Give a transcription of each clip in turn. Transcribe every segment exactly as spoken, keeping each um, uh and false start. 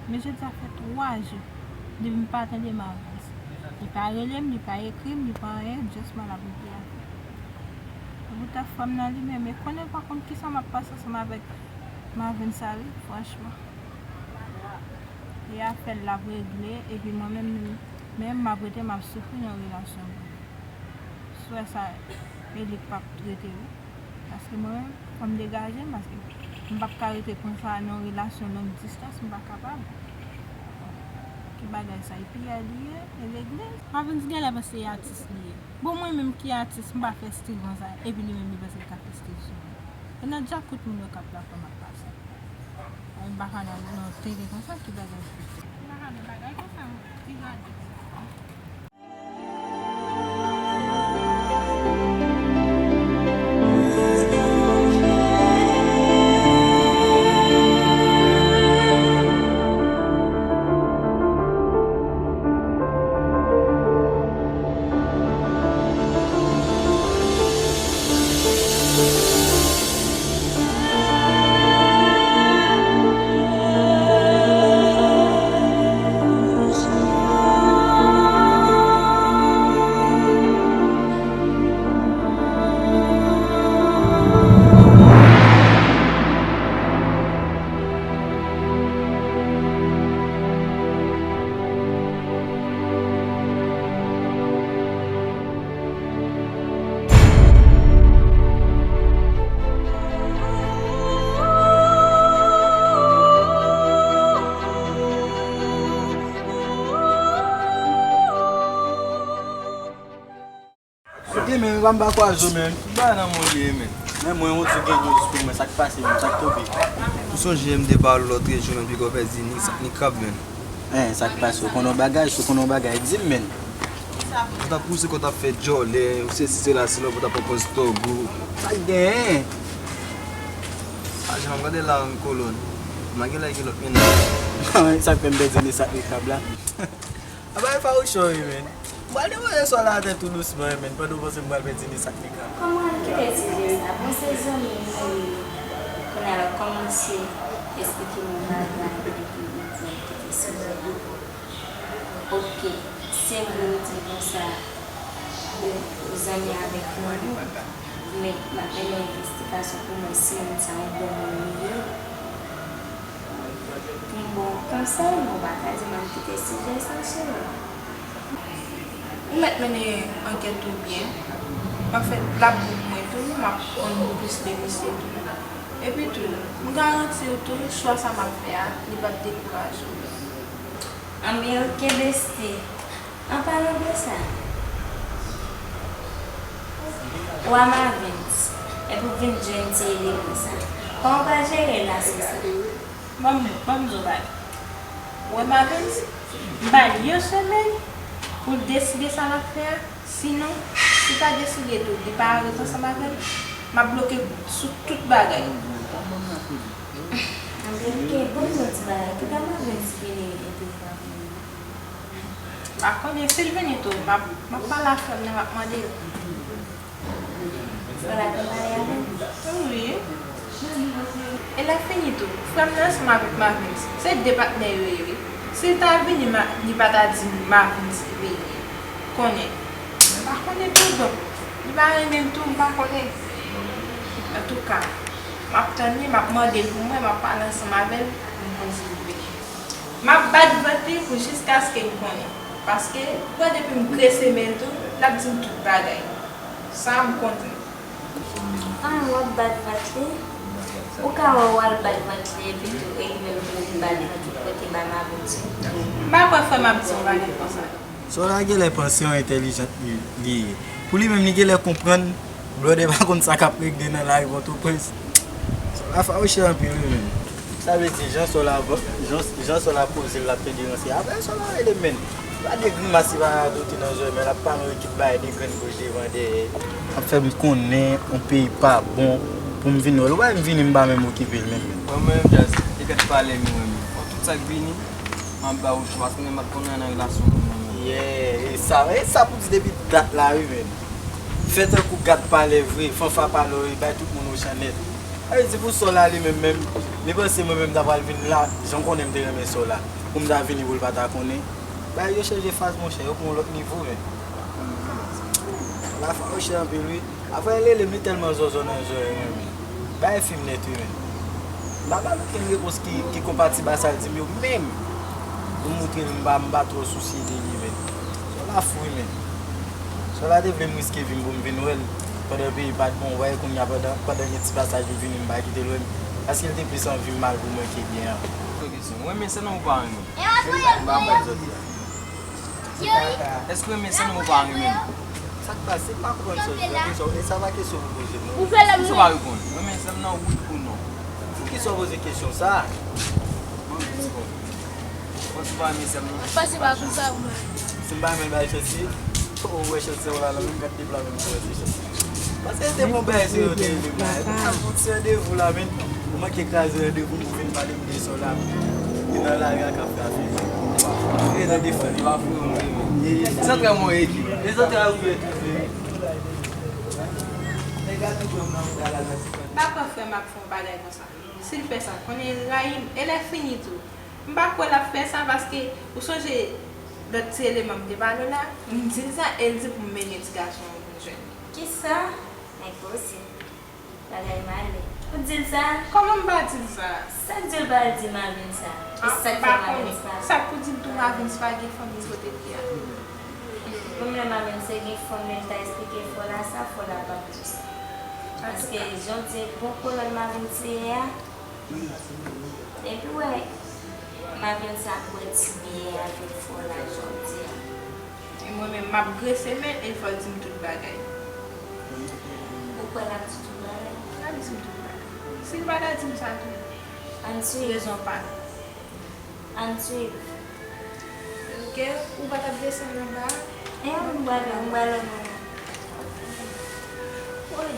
Men jodi a fè twa jou depi m pa tande Marvens. Li pa rele m, li pa ekri m, li pa anyen, just m al ap regle afè. Epi ta fanm nan li menm, e konnen pa konn kisa m ap pase ansanm avèk Marvens sa wi, franchman. E afè l l ap regle, epi mwen menm, menm m ap rete m ap soufri nan relasyon mwen. Swè sa, e li k p ap rete wi. Paske mwen menm, fò m degaje m, paske m p ap ka rete konsa nan yon relasyon long distans, m pa kapab. Ki bagay sa, e piyay li ye, e legliz. Marvens genlè panse e atis li ye. Bon, mwen menm ki atis, m pa fè stil konsa, epi li menm li panse l ka fè stil sou mwen. E nan djakout moun yo k ap la fè m ap pase. Mwen m pa ka nan, nan tele konsa, ki bagay sa? M pa ka nan bagay konsa, ti radòt sa. Ok, men, pa m pa kwaze w, men. Ki bagay nan mwen li ye, men? Men mwen, yon ti gen dous pou mwen, sa k pase, men, sa k tonbe? Ou sonje m te pale w lòt jou, men, piga w pèdi ni, ni krab, men. Hein, sa k pase? Ou konn yon bagay, si w konn yon bagay, di m, men. Ou t ap pouse kò w t ap fè djòlè, ou sesi, sela, sela, ou t ap pran pòz tòg ou. Sa k genyen? A, jan m gade la, yon kolòn. M a gen lè gen lòt mennaj. Sa k fè m pèdi ni sa k ni krab la. A bay fawouchon wi, men. M pral depoze sòl la atè tou dousman, men, pandan w panse m pral pèdi ni sa k ni krab. Kòman w kite sijè sa? Bon, se zanmi m li ye. Kounye a l ap kòmanse esplike m yon bagay, epi m di l kite sijè a. Ok, se vre w di konsa, ou, ou zanmi avèk yon moun, men m ap mennen envestigasyon pou m wè si moun sa yon bon moun li ye. Pou m ba w konsèy, men w pa ka di m ann kite sijè sa, cheri. Ou mèt mennen ankèt ou byen. Anfèt, l ap bon pou mwen tou, m ap konn plis de misye tou. Epi tou, m garanti w tou, chwa sa m ap fè a, li p ap dekouraje w. Anben, ok, bestie. An palan de sa, ou a Marvens, epi w vin jwenn ti eleman sa. Kòman w pral jere relasyon sa? Ban m, ban m di w bagay. Ou wè Marvens, m ba l yon semèn pou l deside sa l ap fè a. Sinon, si l pa deside tou, li pa ret ansanm avè m, m ap bloke l sou tout bagay. Anben, ok, ban m di w ti bagay. Kida Marvens vini epi l pa vini? M pa konnen si l vini tou, m ap, m ap pale a frè m nan, m ap mande l. Fò l ap vin pale avè m? Wi. E lè fini tou, frè m nan ansanm avèk Marvens, se de patnè yo ye wi. Si l ta vini, ma, li pa ta di Marvens vini. Konnen. M pa konnen tou, donk, li pa renmen m tou, m pa konnen. Antouka, m ap tann li, m ap mande l pou mwen, m ap pale ansanm avè l pou m konn si l vini. M ap bat vant li pou jiskaske m konnen. Paske, ou wè depi m grese men l tou, l ap di m tout bagay. Sa a m konn li. Ah, w ap bat vant li? Ou ka wè w al bat vant li epi tou e li menm pou vin bat vant li kote ba Marvens tou. M pa kwè frè m ap di yon bagay konsa. Sè w la genlè panse yon entèlijant li, li ye. Pou li menm, li genlè konprann blòdè pa konn sa k ap regle nan lari Pòtoprens. Sè w la fawouche anpil wi menm. Sa vle di, jan sè w la, jan, jan sè w la poze l, l ap tande ranse. Apre sè w la rele m menm. Pa de grimas li pa radote nan zòrèy, men l ap pale yon ekip bagay de grenn bouch devan dèyè. Ap fè m konnen yon peyi pa bon pou m vin wè l. Ou pa wè m vini, m pa menm okipe l menm. Mwen menm, Jazz, e gad pale m mwen menm. Bon, tout sa k vini, m ap ba ou chwa, paske mwen m ap konnen nan relasyon pou mwen menm. Yeah, e sa, e sa pou di depi dat la wi menm. Fè tankou gad pale vre, fanfa pale wi, bay tout moun ochan nèt. Sa vle di pou Sòla li menm menm, li panse mwen menm m ta pral vin la, jan w konnen m te renmen Sòla, pou m ta vini pou l pa ta konnen. Bagay yo chanje faz, monchè, yo pran yon lòt nivo, men. Sòla fawoche anpil, wi. Afè Lele, li tèlman zòzò nan zòrèy mwen, men. Bagay fim nèt, wi, men. M pa ba l okenn repons ki, ki konpatib a sa l di m yo, menm. Pou m montre l m pa, m pa twò sousye de li, men. Sòla fou, wi, men. Sòla te vle m riske vi m pou m vin wè l. Pandan peyi pa t bon, w wè kounye a pandan, pandan gen ti pasaj m vini m pa kite l wè m. Paske l te plis anvi m mal pou mwen ke byen an. Yon kesyon. Ou renmen sè nan ou pa renmen? M pa konprann sa w di a. Èske w renmen sè nan ou pa renmen l? Sa k pase? M pa konprann sa w di a. Kesyon, e sa pa kesyon pou poze m non. Poukisa w pa reponn? Ou renmen sè m nan wi ou non? Poukisa w poze kesyon sa a? Mwen menm se bon. Ou panse w pa renmen sè m non? Ou panse pa konsa ou menm? Si m pa renmen l bay chans li, ou wè chans se w la la menm, gad de pla menm pou wè se chans li. Paske se bon bagay se yo te rele m la. E pa fon ti randevou la, men. Ou manke kraze randevou m pou vin pale m de Sòla. Li nan lari a k ap fè afè. Li nan defans. Li pa fou, li pa fou. Li zantrè mwen ekip. Li zantrè a ou ye tou. Nèg la tou jwenn nan ou gala nan ti kòn. Pa kwè frè m ap fè yon bagay konsa. Si l fè sa, konnen l rayi m. E lè fini tou. M pa kwè l ap fè sa paske ou sonje lòt ti eleman m te pale w la, m di l sa e l di pou m mennen ti gason an pou l jwenn li. Kisa? Enposib. Bagay male. Ou di l sa? Kòman m pa di l sa? Sa k di l pa al di Mavens sa? E sa k fè Mavens pa? Sa k pou di l tou Mavens pa gen fanm li pote li a? Bon, men Mavens se gen fanm li, l ta esplike Fòla sa, Fòla p ap di sa. Paske jan w di bon kolòn Mavens se ye a, depi w wè Mavens ap wè ti biyè avèk Fòla jan w di a. E mwen menm, m ap grese men e fò l di m tout bagay. Ou kwè l ap di tout bagay? L ap di m tout bagay. Si l pa ta di m sa tou, rezon pa l. Ann swiv. Ok, ou pa t ap desann anba a? E, m pral, m pral ann. Woy.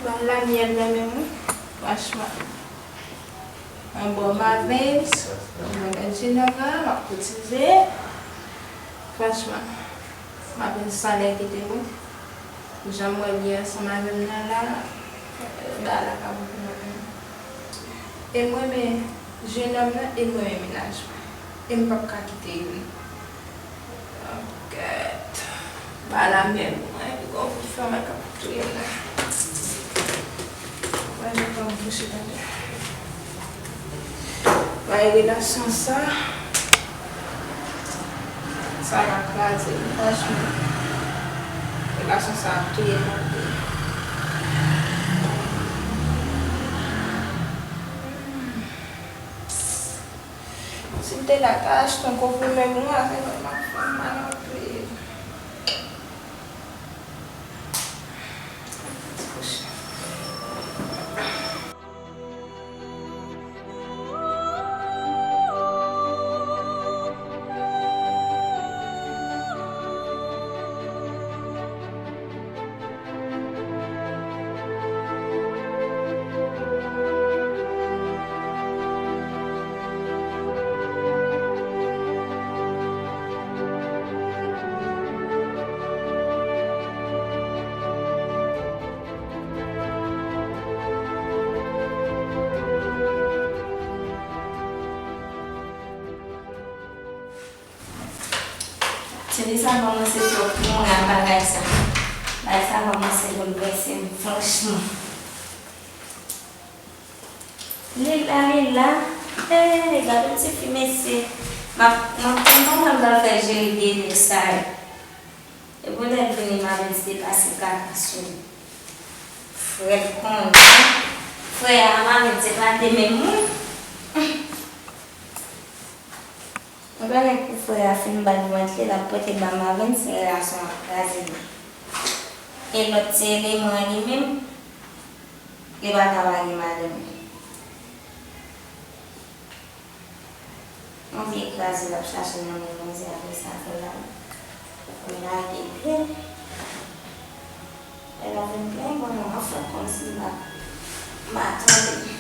Ba l lamyèl nan men mwen, franchman. Yon bò Mavens, mwen gen jenòm nan, m ap kotize. Franchman, Mavens san lè kite mwen. Jan m wè li ansanm avè m nan la, bagay la pa bon pou mwen menm. E m renmen jenòm nan, e m renmen mennaj mwen. E m p ap ka kite youn. Oh, gad. Ba la menm, mwen, li gon kout fè mwen k ap touye m la. Mwen, jan m bouche tande. Bay relasyon sa, sa va kraze m, franchman. Relasyon sa ap touye m anpil. Si m te la ta achte yon konpliman mwen avè l, m ap fè m mal anpil. Cheri, sa kòmanse twòp pou mwen ak bagay sa. Bagay sa kòmanse boulvèse m, franchman. Li la, li la. Hey, gade yon ti fi, mesye. M ap, m ap tann kòman l pral fè jere de nèg sa yo. Epi lè l vini, Mavens te pase kaka sou li. Frè l konnen. Frè a, Mavens, se pa de menm moun. Mwen konnen kou frè a fin bat vant li, l ap pote ba Mavens, relasyon an ap kraze li. E lòt ti eleman an li menm, li pa ka mare madanm li. Yon vye kraze l ap chache nan men manzè, apre sa fè l al, fè l lage pye l. Lè l ap vin plenyen, bon, mwen fè kòmsi m pa, m pa tande.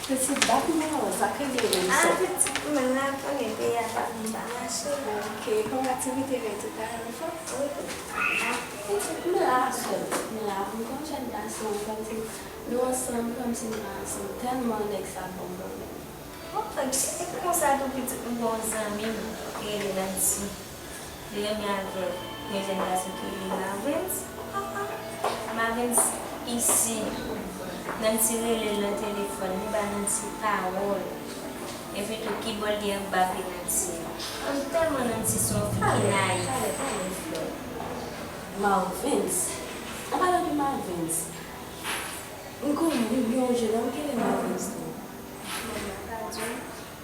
Pitit, bat mwen non, sa k rive menm sa? Ah, pitit mwen la, konnen peyi a pa vin pa mache. Ok, kòman aktivite yo tout a anfòm? Wi, tout a anfòm. Pitit, m la sèl, m la, m gon jèn gason, kòmsi nou ansanm, kòmsi nou pa ansanm, tèlman nèg sa ban m pwoblèm. Bon, e konsa tou pitit m gon zanmi m ki rele Nancy. Li renmen avèk yon jèn gason ki rele Marvens. Ah, ah. Marvens isi. Nancy rele l nan telefòn, li ba Nancy pawòl. Epi tou, kibò l ye ap bape Nancy a. An tèlman Nancy se yon fi ki nayif. Talè, talè, talè, Flò. Marvens. An palan de Marvens. M konnen yon jèn òm ki rele Marvens tou. Bon, mwen pa di w,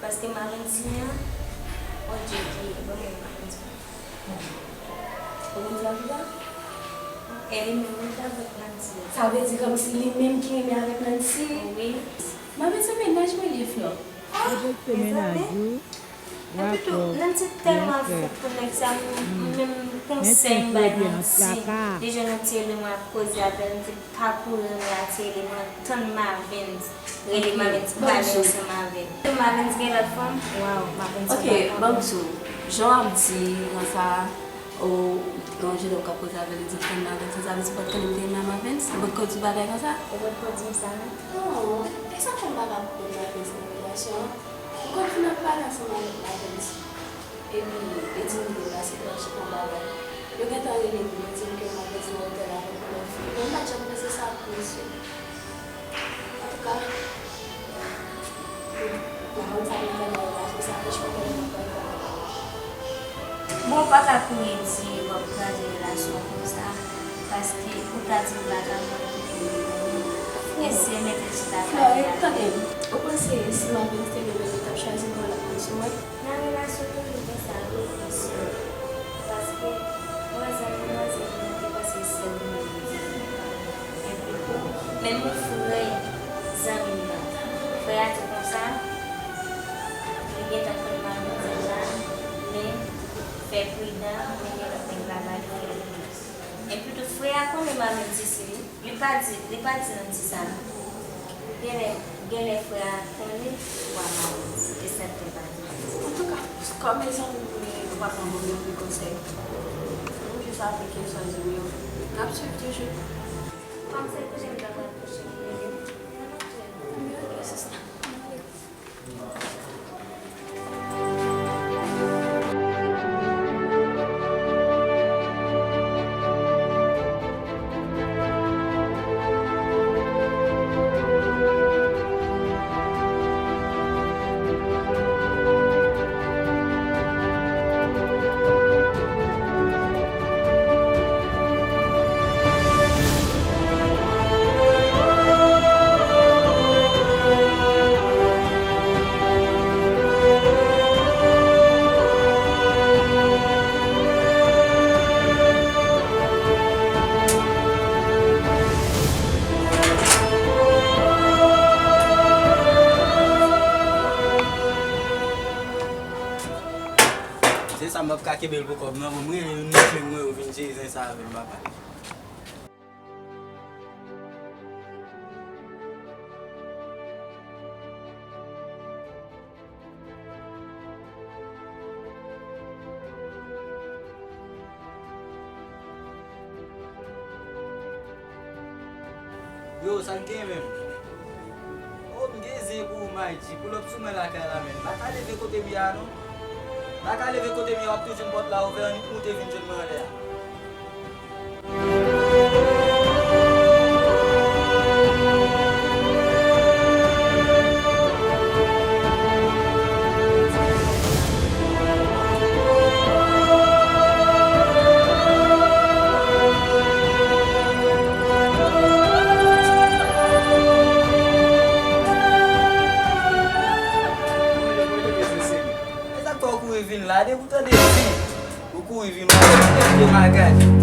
paske Marensi an, Bondye ki ye, bon, mwen pa di w. Ou konn sa ki sa? E li menm, li t avèk Nancy. Sa vle di kòmsi li menm ki renmen avèk Nancy? Wi. Marensi se mennaj mwen li ye, Flò. Ah, mezanmi. Epi tou, Nancy tèlman fou pou nèg sa, m, m, menm konsèy m bay Nancy. Deja Nancy rele mwen ap koze avè l, m di pa kouri ann atire li, mwen tann Marvens rele Marvens, m pale ansanm avè l. Marvens gen lòt fanm? Waw, Marvens. Ok, ban m di w, jan w ap di konsa, ou, yon jèn nèg k ap koze avè l, li di l tann Marvens, sa vle di potko li te renmen Marvens? Ou potko di bagay konsa? Ou potko di m sa, non? Non, e sa fè m pa ka konn Marvens nan relasyon an. M konn fin ap pale ansanm avèk Marvens. Epi, yo di m vin pase blanchi pou yon bagay. Yo gentan rele m, yo di m ke Marvens nan otèl avèk yon lòt fi. Mwen, m pa t janm panse sa pou mesye. Antouka, m pa konn sa pou m fè nan relasyon sa, franchman, m pa konn sa pou m fè. Bon, ou pa ka kouri di w ap kraze relasyon konsa, paske ou ta di m pa ka mwen tou. Eseye mete chita pale avè l. Tande, ou panse si Marvens te gen dwa, li t ap chwazi pran lòt moun sou mwen? Nan relasyon toujou gen sa wi, mesye. Paske mwen zanmi manzè m nan te panse sèl li menm li te vle. Epi tou, menm yon frè zanmi m nan, frè a di konsa, li gentan konn Marvens deja, men fè pridan, men gen lòt nèg la pale, fè pridan. Epi tou, frè a konnen Marvens isi wi. Li pa di, li pa di Nancy sa non. Genlè, genlè frè a konnen wa Marvens, e sa k fè l pa di Nancy. Antouka, kòm e zanmi m li ye, Pa pran pwoblèm pou konsèy. Nou jis aplike sa w di m yo. N ap swiv toujou. Kòm se kote m ta pral kouche, m leve. Nan manje. Tanbri, oke, sista. Se sa, m p ap ka kenbe l pou kòb nan, bon, m rele youn nan frè mwen yo vin jere zen sa avè m, papa. Yo, sa n gen menm? O, m gen zen pou ou, Mayji. Pull up sou mwen lakay la, menn. M pa ka leve kote m ye a, non. M pa ka leve kote m ye a, w ap tou jwenn pòt la ouvè, annik moute vin jwenn mwen anlè a. E sa k fè w kouri vin la, depi w tande fi, ou kouri vin wè, ou tande magay.